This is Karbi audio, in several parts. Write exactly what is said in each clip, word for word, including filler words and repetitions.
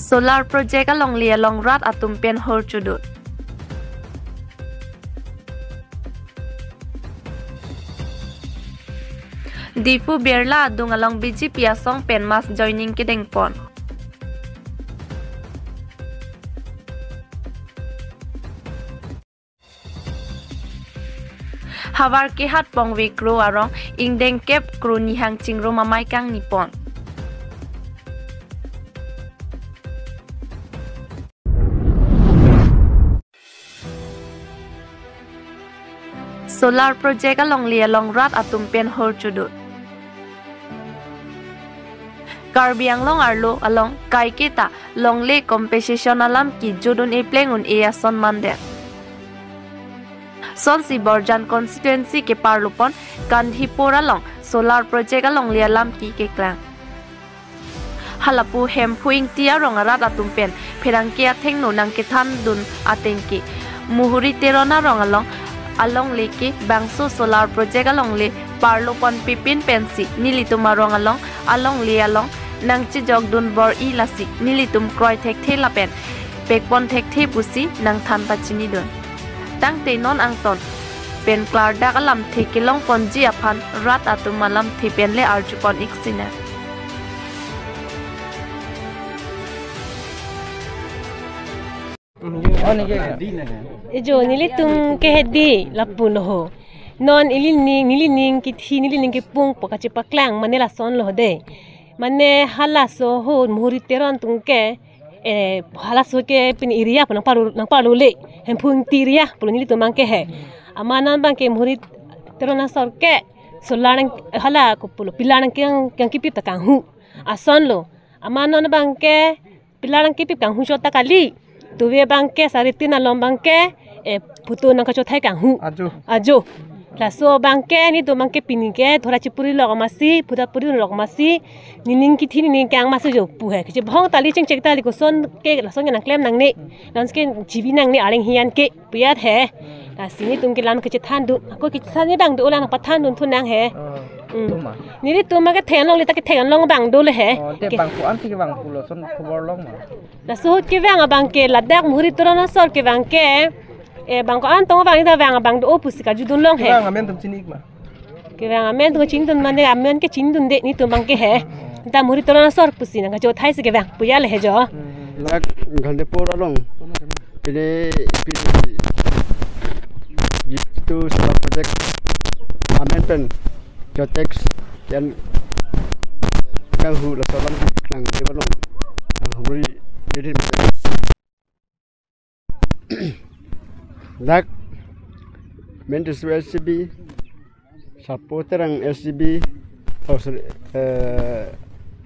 Solar project alongle along rat atum pen hor chodun. Diphu Birla adung along B J P asong pen mass joining kedengpon. Havar kehat Pongve Kro arong ingdeng kep Kro Nihang Chingrum amei kangnipon. Solar project alongle along rat atum pen hor chodun. Karbi Anglong arlo along kaiketa longle compensation alam kejut un-e pleng un-e ason mandet. Sonsi Borjan constituency keparlopon Kandhipur along solar project alongle alam ke keklang. Halapu Hemphu Ingti arong arat atum pen pherangke athengno nangkethandun ateng ke Muhuri Teron arong along alongle ke bangso solar project alongle parlopon pipin pensi nelitum arong along alongle along nangchejokdun bor-i, lasi nelitum kroi thekthe lapen pekpon thekthe pusi nangthan pachinidun. Tangte non angton pen klardak alamthe kelongponji aphan rat atum alamthe pen le arjupon ik sinang. Ejo, nelitum ke hedi lapu lo ho. Non ilining, nelining kithi, nelining kepung po kachepaklang mane lason lo ho de. Mane halaso ho Muhuri Teron atum ke, eh, halaso ke pini area po nangparlo, nangparlo le. Hemphu Ingti area pulo nelitum abang ke he. Amat non abang ke Muhuri Teron asor ke solar nang hala ko pulo pillar nangkeng, kengkipip ta kanghu ason lo. Amat non abang ke pillar nangkipip kanghu chot ta kali. Tuve abang ke sari tin along abang ke, eh, photo nangkachothai kanghu. Ajo. Ajo. Laso abang ke nelitum abang ke pini ke thora chipuri lok masi, photo puri lok masi, nening kithi nening kang masi jo pu he. Kechebong tali chengchek tali koson ke lason ke nangklem nangne. Lason ke chibi nangne areng hian ke puyat he. Lasi nelitum ke lam kechethandun. Ako kechethan ni abang do ulang pathandun thu nang he. Oh, Hmm. Tuma. Nelitum abang ke theng long le ta ke theng long abang do le he. Oh, de Ke- bang ko-an si kevang pulo son khobor long ma. Laso ahut kevang abang ke ladak Muhuri Teron asor kevang ke, eh, bang ko-an tong abang ni ta vang abang do-o pusi karjudun long he. Kevang amen atum chini ik ma. Kevang amen atum chinidun mane amen ke chinidunde nelitum abang ke he. Ta Muhuri Teron asor pusi nangkachothai si kevang puya le he jo. Hmm. Ladak Kandhipur along. Pini, pini, itu solar project amen pen, geotex, yan kanghu laso alam nang di balong. Huri, jadi, dak, main district S G B, Sarpo Terang S G B, oh, sorry, eh,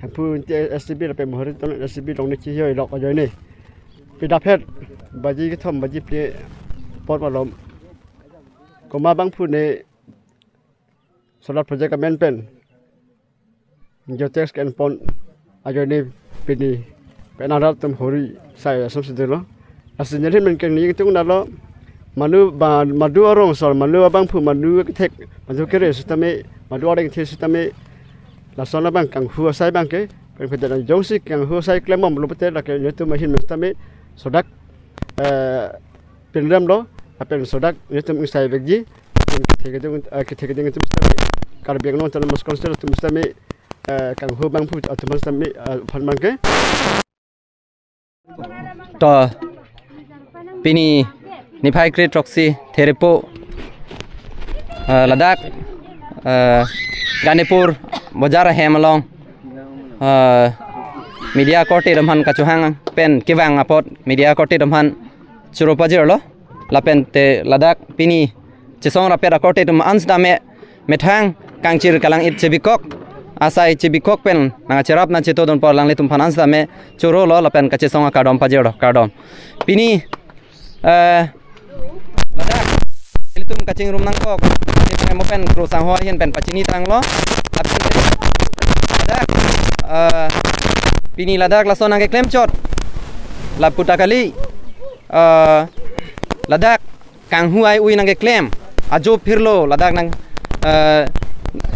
Hemphu Ingti S G B, lapen Muhuri Teron S G B, along ne chihioi lok ajoine. Pidaphet, baji kethom, baji phli apor malom. Komat abangphu ne solar project amen pen geotex ke-enpon ajoine pini pen arat atum huri sai ason si dolo. Lasi neli men keng ning tung dalo. Manu ba, madu arong asor, manu abangphu, manu kethek, manu kere sitame, madu areng the sitame, lason abang kanghu asai abang ke, pen pede na jongsi kanghu asai klembom lo pete lake nelitum ahin men sitame, sodak, eh, pinrem lo, lapen sodak nelitum ingsai vekji, pen kethe keding, eh, kethe keding atum sitame, Karbi Anglong Autonomous Council atum sitame, eh, kanghu abangphu atum sitame, eh, aphan abang ke. To, pini niphai kre throksi Therepo, eh, ladak, eh, Kandhipur bojar ahem along, eh, media korte atum aphan kachohang pen kevang apot media korte atum aphan choro pajirlo. Lapen te ladak pini chesong rapet akorte atum an sitame methang kangchir kalang-it chebikok, asai chebikok pen nangcherap nangchetodun apot alanglitum aphan an sitame choro lo lapen kachesong akardom pajirlo, kardom. Pini, eh, ladak ilitum kachingrum nangkok, pen mo pen Kro Sangho ahin pen pachini tanglo. Lapen te ladak, eh, pini ladak lason nangkeklem chot, lapu ta kali, eh, ladak kanghu ai-ui nangkeklem, ajo phirlo ladak nang, eh,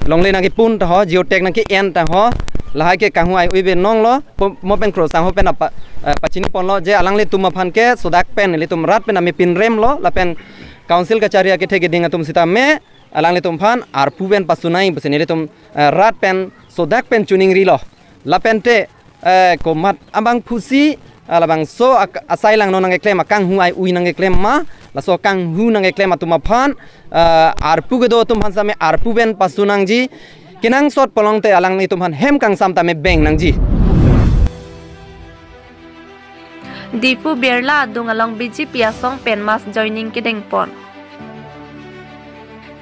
longle nangkepun ta ho, geotex nangke-en ta ho, Lahai ke kanghu ai-ui binong lo, po-, mo pen krosang ho pen apa, eh, pachini ponlo, je alanglitum aphan ke sodak pen, ilitum rat pen tame pinrem lo, lapen council kachari akethe keding atum sitame, alanglitum aphan arpu pen pasunai, pusi nelitum, eh, rat pen sodak pen choningri lo. Lapen te, eh, komat abang pusi, ah, labangso ak-, asai langno nangkeklem, akanghu ai-ui nangkeklem ma, laso kanghu nangkeklem atum aphan, eh, arpu kedo atum aphan sitame arpu pen pasu nangji, kenangsot pulote alanglitum aphan hem kangsam tame beng nangji. Diphu Birla adung along B J P asong pen mass joining kedengpon.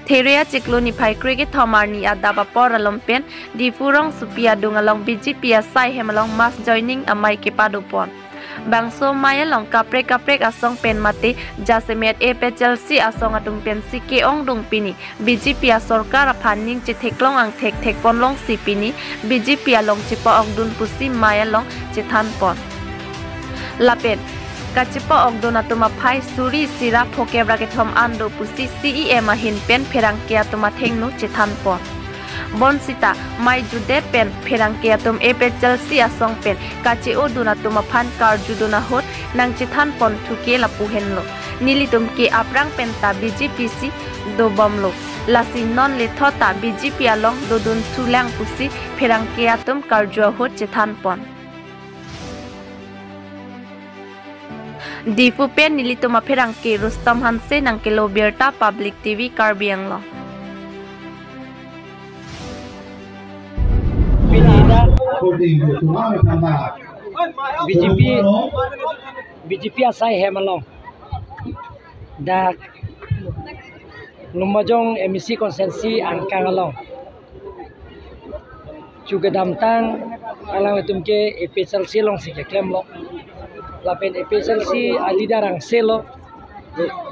There achiklo niphai kre kethom arni adap apor alom pen Diphu rongsopi adung along B J P asai hem along mass joining amei kepadopon. Bangso amei along kaprek kaprek asong pen mate jasemet A P H L C asong atum pensi ke-ongdung pini B J P asorkar aphan ning chetheklong angthek thekponlongsi pini B J P along chepa-okdun pusi amei along chethanpon. Lapen kachepa-okdun atum aphai suri isi ra phokep ra kethom an do pusi C E M ahin pen pherangke atum athengno chethanpon. Bonsita amei judet pen pherangke atum A P H L C asong pen kache-odun atum aphan karjudun ahut nangchethanponthu ke lapu henlo. Nelitum ke aphrang penta B J P si dobomlo. Lasi non lethot ta B J P along dodunthulang pusi pherangke atum karju ahut chethanpon. Diphu pen nelitum apherangke Rustom Hanse nangkelo birta, Public T V Karbi Anglong. Pini dak B J P, B J P asai hem along, dak Lumbajong M A C constituency angkang along chu kedamtang alanglitum ke A P H L C alongsi keklemlo. Lapen A P H L C aleader angse lo.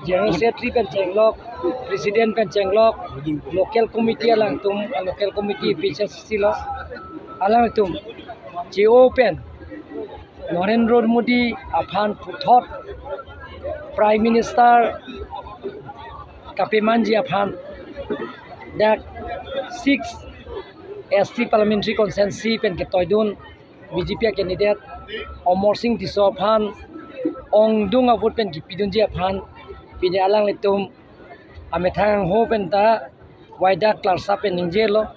General Secretary pen chenglok, President pen chenglok, local committee alangtum, local committee A P H L C lo. Alangtum che-o pen Narendra Modi aphan puthot Prime Minister kapemanji aphan dak six S T Parliamentary Constituency pen ketoidun B J P candidate Amarsing Tisso aphan ongdung avote pen kipidunji aphan pini alanglitum amethang ho penta waidak klarsa pen ningjelo.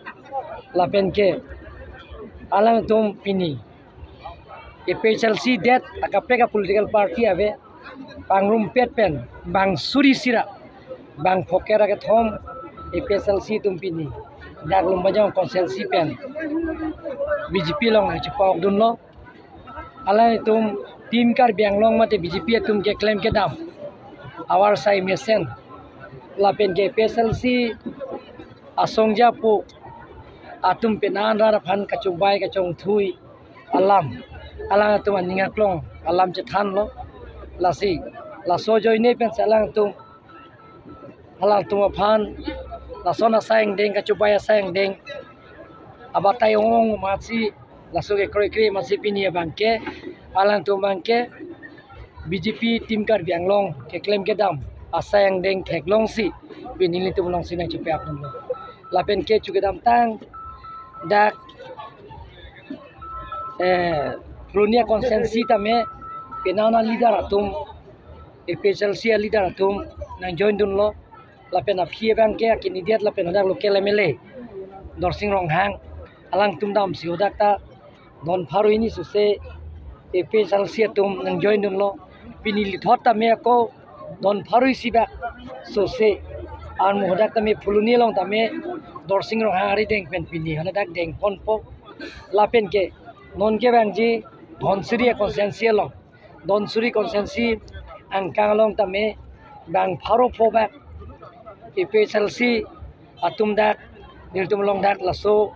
Lapen ke alangtum pini A P H L C det akaprek a political party ave, pangrumpet pen bang suri isi ra bang phokep ra kethom A P H L C atum pini dak Lumbajong constituency pen B J P along chepa-okdunlo. Alangtum Team Karbi Anglong mate B J P atum keklem kedam avarsai mesen lapen ke A P H L C asong japo atum pen an rat aphan kachongbai kachongthui alam, alangtum aning aklong alam chethanlo. Lasi laso ajoine pensi alangtum, alangtum aphan lason asai angdeng, kachongbai asai angdeng abatai ong-ong amatsi, laso kekroikre amatsi pini abangke alangtum abangke B J P Team Karbi Anglong keklem kedam asai angdeng theklongsi pini nelitum alongsi nangchepa-okdunlo. Lapen ke chu kedamtang dak, eh, Polonia constituency tame penang aleader atum, A P H L C aleader atum nangjoindunlo. Lapen aphi abangke a candidate lapen hadak local M L A Dorsing Ronghang, alangtum damsi hadak ta don pharo hini sose A P H L C atum nangjoindunlo. Pini lethot tame ako don pharo isi bak sose, armu hadak tame Phuloni along tame Dorsing Ronghang arideng pen pini hadak dengponpo. Lapen ke non kevangji Dhansiri constituency along, Dhansiri constituency angkang along tame bang pharo pho bak A P H L C atum dak, nelitum along dak laso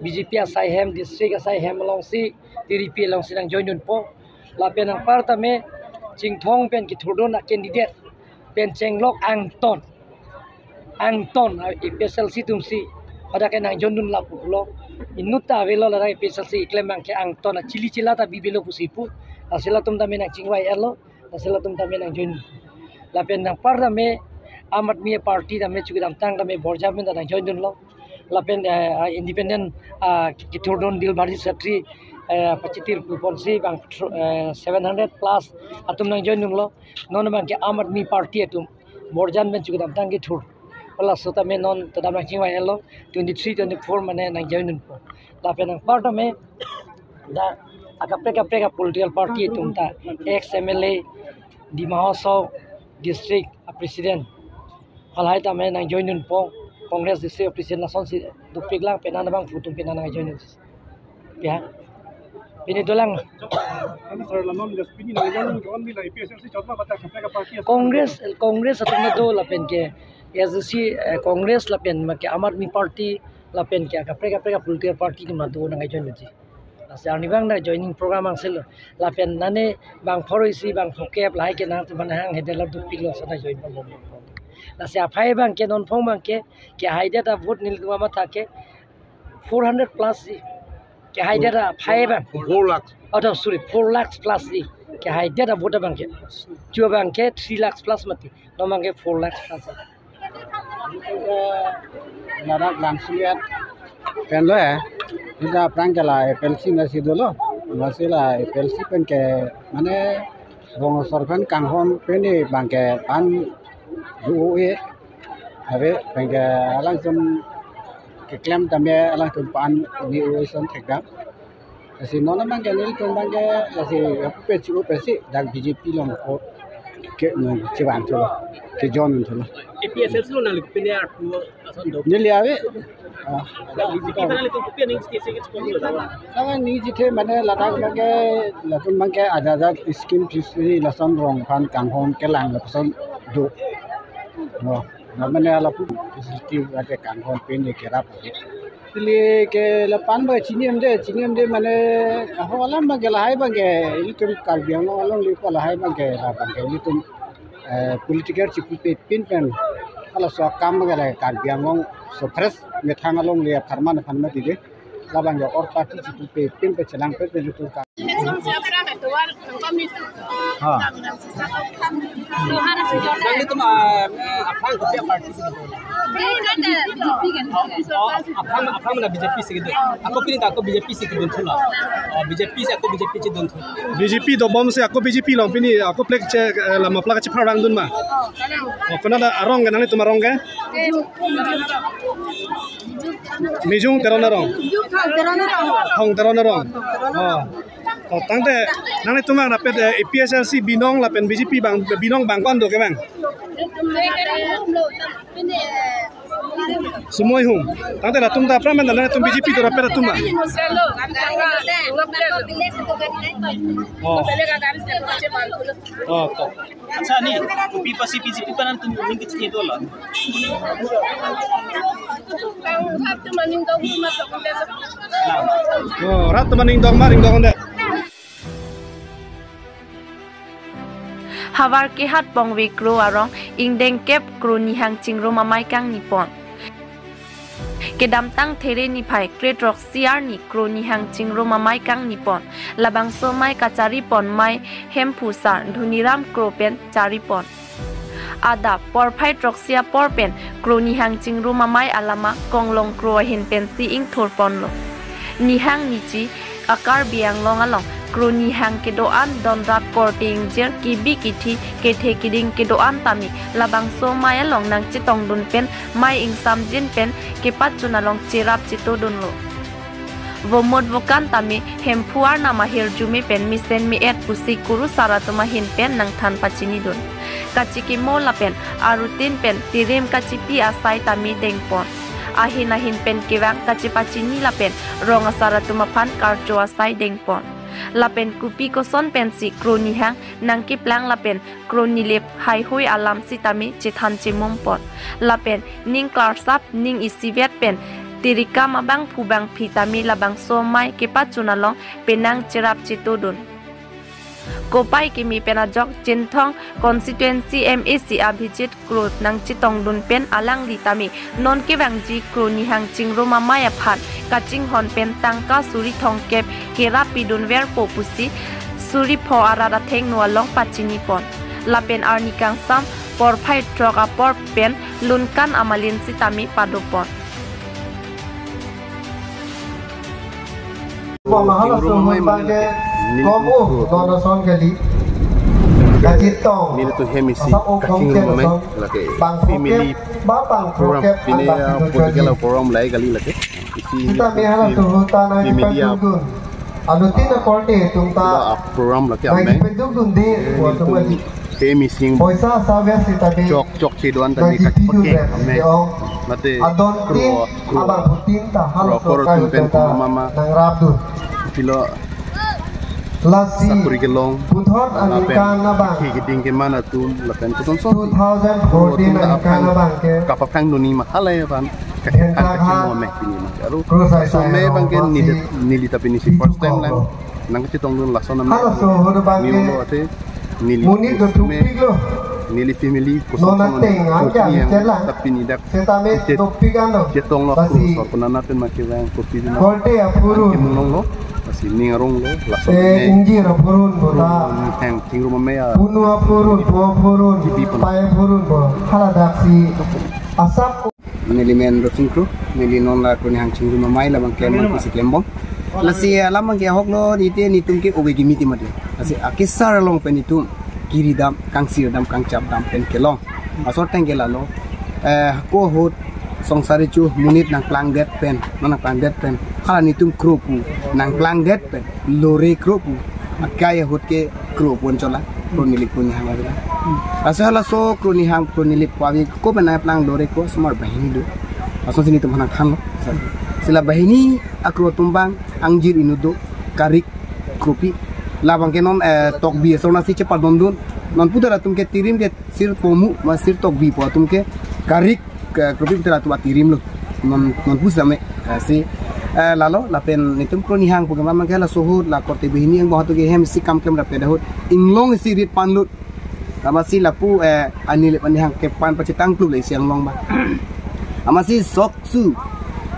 B J P asai hem, district asai hem alongsi, T D P alongsi nangjoindunpo. Lapen anpar tame Chinthong pen kethurdun a candidate pen chenglok angton, angton a A P H L C atumsi hadak ke nangjoindun lapulo. Inut ta avelo, ladak A P H L C keklem abangke angton a chili chila ta bibilo pusi pu. Lasi latum tame nangchingvai erlo, lasi latum tame nangjoin. Lapen anpar tame Aam Aadmi Party tame chu kedamtang tame Borjan pen ta nangjoindunlo. Lapen, eh, ah, independent, ah, kethurdun Dilbhari Chetri, eh, pachitir puponsi bang, eh, seven hundred plus atum nangjoin dunlo. Non abangke Aam Aadmi Party atum Borjan pen chu kedamtang kethur. Hala setame non kedam nangchingvai-etlo, twenty-three, twenty-four mane nangjoin dunpo. Lapen anpar tame dak akaprek kaprek a political party atum ta, ex M L A, Dima Hasao district a president, halahai tame nangjoin dunpo, Congress district president lasonsi dopiklang, penang abangphu atum penang nangjoin dun. Ya. Pini dolang. Ano sir, lanon jas pini nangjoin dun, A P H L C chotma bata kaprek kaprek party atum. Congress, Congress atum do lapen ke A S D C, eh, Congress lapen make Aam Aadmi Party lapen ke kaprek kaprek political party atum do nangjoin dunji. Lasi arnivang ta joining program angselo. Lapen nane bang pharo isi bang phokep lahai ke nangtum aphan hanghe det, la dopiklo sana join pon pon pon. Lasi aphai abangke non phong abangke, kehaidet a vote nelitum amatha ke four hundred plus si. Kehaidet aphai abang. Four lakh. Oh, sorry, four lakh plus si. Kehaidet a vote abangke. Chu abangke three lakh plus mati. Non abangke four lakh plus. Ladak langsuliat penlo ya. Kita aphrang ke la A P H L C nasi dolo. Nasi la A P H L C pen ke mane rong asor pen kanghon pen ni abangke pan ju-o-e. Ave pen ke alangtum keklem tame alangtum pan ni-o-e ason thekdam. Lasi non abangke nelitum abangke lasi apu pe chu pe si dak B J P along ko ke nung chevang thulo, kejoin thulo. A P H L C along nangli pine arpu ason do. Neli ave. Ah. B J P aphan nangli tum kopi aning chiti se ke chikon lo dawa. Sanga ni jithe mane ladak abangke latum abangke ada ada scheme sisi lason rong aphan kanghon kelang lapuson do. Oh, na mane lapu facility ade kanghon pen ni kerap. Ili ke lapan abang chini amde, chini amde mane aho alam abangke lahai abangke, ilitum Karbi Anglong along lipo lahai abangke, la abangke ilitum, eh, political chipupe pin pen, halaso akam abangke la Karbi Anglong so fresh methang along le apharman aphan mati de, la abangke or party chipupe pin pe chelang pe pen ilitum ka. Ha. Nanglitum, ah, aphrang kopi a party si kedo? Oh, aphrang, aphrang mane B J P si kedo. Ako pini ta ako B J P si kedun thulo. Oh, B J P si ako B J P si dun thulo. B J P dobom si ako B J P along pini ako plek che, eh, lama plak che pharang dun ma. Oh, kona da arong ke, nanglitum arong ke? Mijung Teron arong. Thong Teron arong. Oh. Oh, tangte nanglitum abang rapet, eh, A P H L C binong lapen B J P abang binong abang ko-an do ke abang? Sumoi hum. Tangte latum ta aphrang mane nanglitum B J P do rapet atum ma. Oh. Oh, to. Accha, ni kopi apotsi B J P aphan nangtum ning kecil itu lah. Oh, rat teman ning dong maring dong deh. Havar kehat Pongve Kro arong ingdeng kep Kro Nihang Chingrum Amei kangni pon. Kedamtang There niphai kre-throksi arni Kro Nihang Chingrum Amei kangni pon. Labangso amei kachari pon mei Hemphu Sar Dhoniram Kro pen chari pon. Adap porphai throksi apor pen Kro Nihang Chingrum Amei alama Konglong Kro ahin pensi ingthur ponlo. Nihang nichi a Karbi Anglong along Kro Nihang kedo-an donrat korte ingjir kibi kithi kethe kiding kedo-an tame labangso amei along nangchetongdun pen mei ingsamjin pen kepachun along cherap chetodunlo. Vomut vokan tame Hemphu arnam ahirjume pen mesen me-et pusi kurusar atum ahin pen nangthan pachinidun. Kachekimo lapen arutin pen tirim kachipi asai tame dengpon. Ahin ahin pen kevang kachepachini lapen rong asar atum aphan karcho asai dengpon. Lapen kopi koson pensi Kro Nihang nangkeplang lapen Kro Nilip haihui alam sitame chethan chemum pon. Lapen ning klarsap ning isivet pen tirikam abangphu bangphi tame labangso amei kepachun along penang cherap chetodun. Kopai keme pen ajok Chinthong constituency M A C Abhijit Kro nangchetongdun pen alangli tame non kevangji Kro Nihang Chingrum Amei aphan kachinghon pen tangka suri thomkep kerap pidunverpo pusi suri pho arat athengno along pachinipon. Lapen arni kangsam porphai throk apor pen lunkan amalin sitame padopon. Pamahal Chingrum Amei sumur bangke nelitum komu ko nonoson kali. Kachetong. Nelitum hem isi asap o kachingrum kongke amei noson. Lake bang family prokep, ba bang program prokep, pine ang ya bang political program lai kali lake. Isi sita me hala si suhu ta nang family ipatudun. Anu tin a korte tum ta program lake nang amei. Ipatudun de, eh, waktu nelitum kali. Temi sing poisa saves sita de chok chok chedoan ta nang ni ipatudun kachepake de amei. Yo. Mate adon kro tin kro abang putin ta hal kro so kro kayu pen ta mama nangrapdun. Pilo lasi sakuri kelong puthot lapen aningkan abang. Ki kiding keman atum lapen kutong so two thousand fourteen aningkan abang ke. Kapapang duni mahalai apan. Kakek kakek mo me pini ma. Aru kro sai so sai me no bangke masi neli neli ta pini si first time lang. Nang kachetongdun lason amei. Halaso ahut bangke. Nilo ate neli monit do thupiklo. Neli family non kosong ateng angke kosong angke yang la. Tapi ni dak seta me thupik ano. Chetong lo. Basi kosong pun anak pen make vang kopi di na. Korte apurun. Ke munong lo. Basi ning arong lo. Lason eh, me ingjir apurun bo ta. Hang Chingrum Amei ya. Punu apurun, po apurun, kibi pun. Pai apurun bo. Hala dak si asap. Neli men Rosing Kro, neli non la Kronihang Chingrum Amei labang klem bang kusi klembom. Lasi alam bangke ahok lo, nite netum ke owe gimi ti mati. Lasi akesar along pen netum kiri dam, kangsir dam, kangchap dam pen kelong. Asor teng ke lalo. Eh, ko ahut songsari chu monit nangplangdet pen, non nangplangdet pen. Hala netum kro pu nangplangdet pen, lore kro pu. Akai ahut ke kro pu anchola, Kronilip Kronihang lagi la. Lasi halaso Kronihang Kronilip pu avi ko pen nangplang lore ko osomar banghini do. Lasonsi netum aphan nangthanlo. Lasi la banghini akro atum bang angjir inut do, Karik, Kropi. Labang ke non, eh, Tokbi ason si chepadondun. Non putar atum ke tirim ke sir Pomu, ma sir Tokbi pu atum ke Karik, ke Kropi putar atum atirim lo. Non non pusi amei, eh, si, eh, lalo lapen netum Kronihang pu keman ke laso ahut la korte banghini angbong hatu ke hem si kam klem rapet ahut inglong si rit panlut. Amatsi lapu, eh, anilip anihang kepan pachetang kluk le isi anglong ba. Amatsi sok su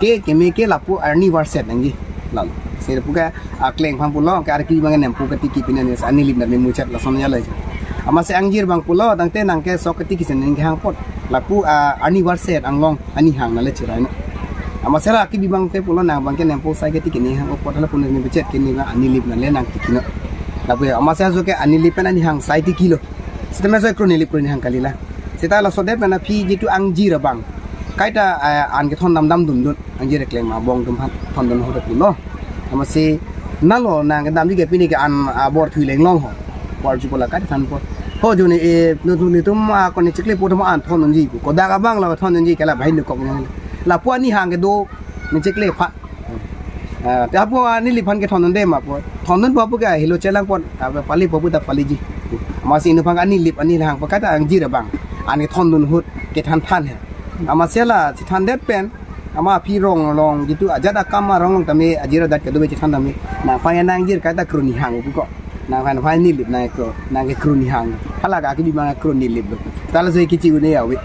ke keme ke lapu arni varset nangji. Lalo. Si lapu ke akleng aphan pulo ke arki bang nempo katiki pine ne anilip na memuchat lason ya lai. Amatsi angjir bang pulo tangte nang ke sok katiki sen nang ke hang apot. Lapu, ah, arni varset anglong anihang na le chirai na. Amatsi la kibi bang te pulo nang bang ke nempo sai katiki ne hang apot hala pun ne bechet ke ne anilip na le nang tiki na. Lapu ya amatsi ajo ke anilip pen anihang sai tiki lo. Sita me so Kronilip Kronihang kali la. Sita laso det pen aphi jitu angjir abang. Kaita, eh, an kethon dam damdundun. Angjir keklem abong atum aphan thondun ahut pulo. Amatsi nalo nang kedamji ke pini ke an abor thui lenglong ho. Por chu pulo kaita than apot. Ho jo ne, eh, netum netum, ah, ko ne chikle pu atum an thondunji pu. Kodak abang la thondunji ke la banghini kok ne. Lapu anihang kedo ne chikle aphan. Ah, te apu anilip aphan kethondunde ma pu. Thondun pu apu ke helo chelang apot, ah, pali pu apu ta paliji. Amatsi inut aphan anilip anihang pu kaita angjir abang. An kethondun ahut kethan than he. Amatsi la chethan det pen. Ama aphi rong along jitu ajat akam arong along tame ajir adat kedo be chethan tame. Nangphan ya nangjir kaita Kronihang pu ko. Nangphan phan nilip nang kro, nang ke Kronihang. Hala ka kibi bang Kronilip lo. Tala so kichi une ya we.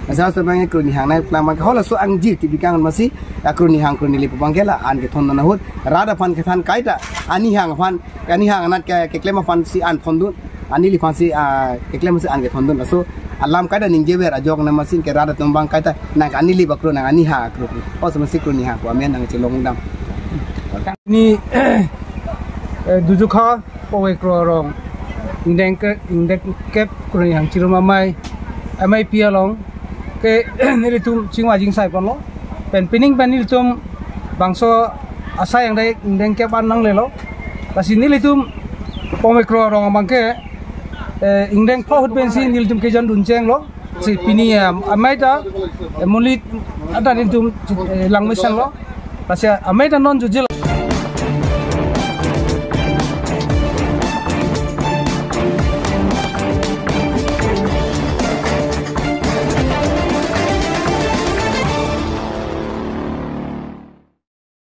Asal so bang Kronihang nangplang bang halaso angjir kibi kang amatsi, ya Kronihang Kronilip bang ke la an kethondun ahut. Rat aphan kethan kaita, anihang aphan, anihang anat ke, keklem aphan si an thondun, anilip aphan si, ah, keklem si an kethondun. Laso alam kaita ningjever ajok na amatsi ke rat atum bang kaita, nang anilip akro, nang anihang akro. O amatsi Kronihang pu amen nang chelong dam. Ni, eh, Dujukha, Pongkro arong, ingdeng ke, ingdeng kep Kronihang Chingrum Amei, M I P along ke nelitum chingvai jingsai ponlo. Pen pining pen nelitum bangso asai yang dai ingdeng kep an nanglelo. Lasi nelitum Pongkro arong abang ke, eh, ingdeng pho ahut pensi nelitum kejondun chenglo. Si pini, eh, amei ta, eh, monit ata nelitum, eh, langmesenlo. Lasi amei ta non jujil